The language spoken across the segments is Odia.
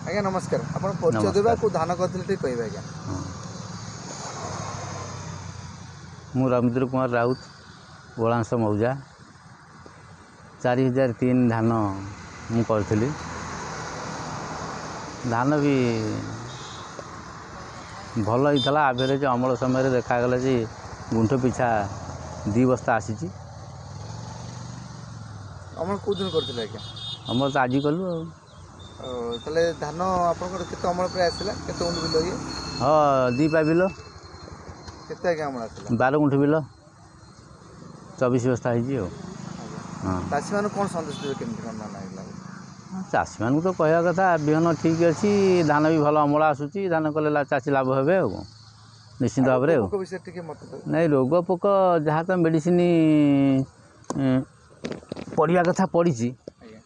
ଆଜ୍ଞା ନମସ୍କାର, ଆପଣ ପରିଚୟ ଦେବେ, ନମସ୍କାର। କେଉଁ ଧାନ କରିଥିଲେ ଟିକେ କହିବେ ଆଜ୍ଞା। ହଁ, ମୁଁ ରବୀନ୍ଦ୍ର କୁମାର ରାଉତ, ଗୋଳାଂଶ ମୌଜା, 4003 ଧାନ ମୁଁ କରିଥିଲି। ଧାନ ବି ଭଲ ହେଇଥିଲା। ଆଭରେଜ ଅମଳ ସମୟରେ ଦେଖାଗଲା ଯେ ଗୁଣ୍ଠ ପିଛା 2 ବସ୍ତା ଆସିଛି। ଅମଳ କେଉଁ ଦିନ କରିଥିଲେ ଆଜ୍ଞା? ଅମଳ ତ ଆଜି କଲୁ ଆଉ। ତାହେଲେ ଧାନ ଆପଣଙ୍କର କେତେ ଅମଳ ପ୍ରାୟ ଆସିଲା? କେତେ ଗୁଣ୍ଠ ବିଲ ଇଏ? ହଁ, 2 ପା ବିଲ। କେତେ ଆଜ୍ଞା ଅମଳ ଆସିଲା? 12 ଗୁଣ୍ଠ ବିଲ, 24 ବସ୍ତା ହେଇଛି ଆଉ। ଆଜ୍ଞା। ହଁ। ଚାଷୀମାନଙ୍କୁ କ'ଣ ସନ୍ଦେଶ ଦେବେ, କେମିତି କ'ଣ ଧାନ ହେଇଲା? ଚାଷୀମାନଙ୍କୁ ତ କହିବା କଥା, ବିହନ ଠିକ୍ ଅଛି, ଧାନ ବି ଭଲ ଅମଳ ଆସୁଛି। ଧାନ କଲେ ଚାଷୀ ଲାଭ ହେବେ ଆଉ କ'ଣ, ନିଶ୍ଚିନ୍ତ ଭାବରେ। ଆଉ ପୋକ ବିଷୟରେ ଟିକେ ମତ ଦେବେ? ନାଇଁ, ରୋଗ ପୋକ ଯାହା ତ ମେଡ଼ିସିନ ପଡ଼ିବା କଥା ପଡ଼ିଛି। ଆଜ୍ଞା।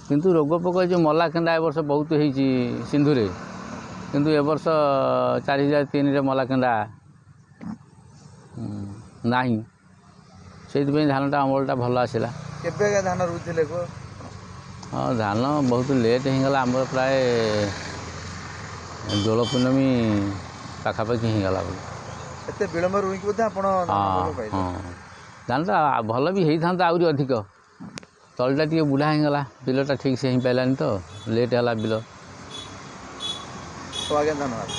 କିନ୍ତୁ ରୋଗ ପୋକ ଏ ଯେଉଁ ମଲା କେଣ୍ଡା ଏ ବର୍ଷ ବହୁତ ହେଇଛି ସିନ୍ଧୁରେ, କିନ୍ତୁ ଏ ବର୍ଷ 4003ରେ ମଲା କେଣ୍ଡା ନାହିଁ। ସେଇଥିପାଇଁ ଧାନଟା ଅମଳଟା ଭଲ ଆସିଲା। କେବେ ଆଜ୍ଞା ଧାନ ରୁଇଥିଲେ କୁହ? ହଁ, ଧାନ ବହୁତ ଲେଟ୍ ହେଇଗଲା ଆମର, ପ୍ରାୟ ଦୋଳ ପୂର୍ଣ୍ଣମୀ ପାଖାପାଖି ହେଇଗଲା ବୋଧେ। ଏତେ ବିଳମ୍ବ ରୁଇକି ବୋଧେ ଆପଣ ଧାନ ଭଲ ପାଇଲେ? ହଁ, ଧାନଟା ଭଲ ବି ହେଇଥାନ୍ତା ଆହୁରି ଅଧିକ। ତଳିଟା ଟିକେ ବୁଢ଼ା ହେଇଗଲା, ବିଲଟା ଠିକ୍ ସେ ହେଇପାରିଲାନି ତ ଲେଟ୍ ହେଲା ବିଲ। ହଉ ଆଜ୍ଞା, ଧନ୍ୟବାଦ।